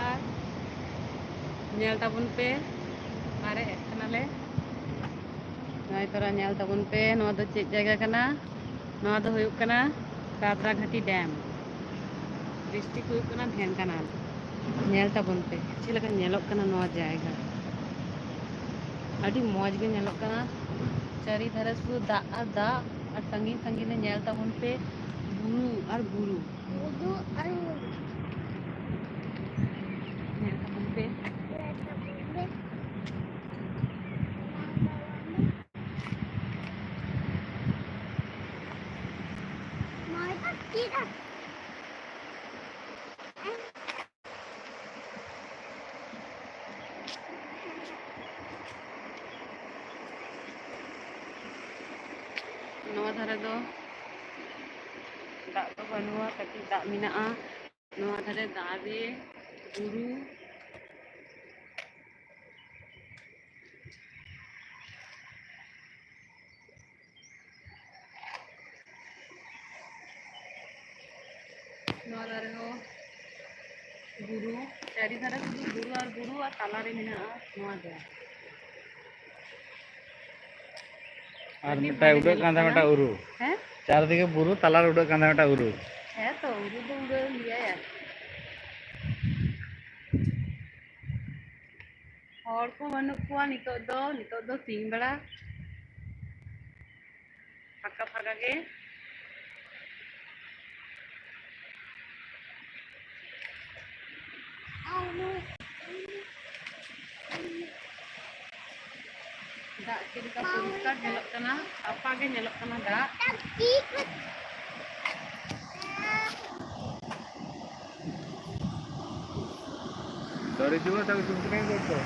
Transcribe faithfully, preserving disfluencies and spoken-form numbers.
ᱟᱨ ᱧᱮᱞ ᱛᱟᱵᱚᱱ ᱯᱮ, ᱟᱨᱮᱡ ᱠᱟᱱᱟᱞᱮ᱾ ᱱᱚᱜᱼᱚᱭ ᱛᱚᱨᱟ ᱧᱮᱞ ᱛᱟᱵᱚᱱ ᱯᱮ, ᱱᱚᱣᱟ ᱫᱚ ᱪᱮᱫ ᱡᱟᱭᱜᱟ ᱠᱟᱱᱟ? ᱱᱚᱣᱟ ᱫᱚ ᱦᱩᱭᱩᱜ ᱠᱟᱱᱟ ᱫᱟᱫᱽᱨᱟ ᱜᱷᱟᱴᱤ ᱰᱮᱢ᱾ ᱰᱤᱥᱴᱨᱤᱠᱴ ᱦᱩᱭᱩᱜ ᱠᱟᱱᱟ ᱰᱷᱮᱱᱠᱟᱱᱟᱞ᱾ ᱧᱮᱞ ᱛᱟᱵᱚᱱ ᱯᱮ ᱪᱮᱫ ᱞᱮᱠᱟ ᱧᱮᱞᱚᱜ ᱠᱟᱱᱟ ᱱᱚᱣᱟ ᱡᱟᱭᱜᱟ᱾ ᱟᱹᱰᱤ ᱢᱚᱡᱽ ᱜᱮ ᱧᱮᱞᱚᱜ ᱠᱟᱱᱟ᱾ ᱪᱟᱹᱨᱤ ᱫᱷᱟᱨᱮ ᱥᱩᱫᱷᱩ ᱫᱟᱜ ᱟᱨ ᱫᱟᱜ, ᱟᱨ ᱥᱟᱺᱜᱤᱧ ᱥᱟᱺᱜᱤᱧ ᱨᱮ ᱧᱮᱞ ᱛᱟᱵᱚᱱ ᱯᱮ ᱵᱩᱨᱩ ᱟᱨ ᱵᱩᱨᱩ᱾ ᱵᱩᱨᱩ ᱟᱨ ᱵᱩᱨᱩ᱾ ᱧᱮᱞ ᱛᱟᱵᱚᱱ ᱯᱮ᱾ ᱧᱮᱞ ᱛᱟᱵᱚᱱ ᱯᱮ᱾ ᱱᱚᱣᱟ ᱫᱚ ᱪᱮᱫ ᱟᱨ ᱱᱚᱣᱟ ᱫᱷᱟᱨᱮ ᱫᱚ ᱫᱟᱜ ᱫᱚ ᱵᱟᱹᱱᱩᱜᱼᱟ, ᱠᱟᱹᱴᱤᱡ ᱫᱟᱜ ᱢᱮᱱᱟᱜᱼᱟ᱾ ᱱᱚᱣᱟ ᱫᱷᱟᱨᱮ ᱫᱟᱨᱮ, ᱵᱩᱨᱩ᱾ ᱱᱚᱣᱟ ᱫᱷᱟᱨᱮ ᱦᱚᱸ ᱵᱩᱨᱩ, ᱪᱟᱹᱨᱤ ᱫᱷᱟᱨᱮ ᱥᱩᱫᱷᱩ ᱵᱩᱨᱩ ᱟᱨ ᱵᱩᱨᱩ, ᱟᱨ ᱛᱟᱞᱟᱨᱮ ᱢᱮᱱᱟᱜᱼᱟ ᱱᱚᱣᱟ ᱫᱚ᱾ ᱟᱨ ᱟᱹᱰᱤ ᱢᱤᱫᱴᱟᱝ ᱵᱷᱟᱜᱮ ᱩᱰᱟᱹᱜ ᱧᱮᱞᱚᱜ ᱠᱟᱱ ᱛᱟᱦᱮᱸ ᱠᱟᱱᱟ᱾ ᱢᱤᱫᱴᱟᱝ ᱩᱨᱩ᱾ ᱦᱮᱸ? ᱪᱟᱨᱫᱤᱠᱮ ᱵᱩᱨᱩ, ᱛᱟᱞᱟᱨᱮ ᱩᱰᱟᱹᱜ ᱠᱟᱱ ᱛᱟᱦᱮᱸ ᱢᱤᱫᱴᱟᱝ ᱩᱨᱩ᱾ ᱦᱮᱸ ᱛᱚ, ᱩᱨᱩ ᱫᱚ ᱩᱰᱟᱹᱣ ᱜᱮᱭᱟᱭ ᱟᱨᱠᱤ᱾ ᱦᱚᱲ ᱠᱚ ᱵᱟᱹᱱᱩᱜ ᱠᱚᱣᱟ ᱱᱤᱛᱚᱜ ᱫᱚ, ᱱᱤᱛᱚᱜ ᱫᱚ ᱥᱤᱧ ᱵᱮᱲᱟ᱾ ᱯᱷᱟᱸᱠᱟ ᱯᱷᱟᱸᱠᱟ ᱜᱮ᱾ ᱫᱟᱜ ᱪᱮᱫ ᱞᱮᱠᱟ ᱯᱚᱨᱤᱥᱠᱟᱨ ᱧᱮᱞᱚᱜ ᱠᱟᱱᱟ, ᱥᱟᱯᱷᱟ ᱜᱮ ᱧᱮᱞᱚᱜ ᱠᱟᱱᱟ ᱫᱟᱜ᱾ ᱫᱟᱨᱮ ᱡᱩᱵᱟ ᱛᱟᱦᱚᱞᱮ ᱪᱩᱢᱠᱤ ᱴᱟᱺᱰᱤ ᱫᱚ?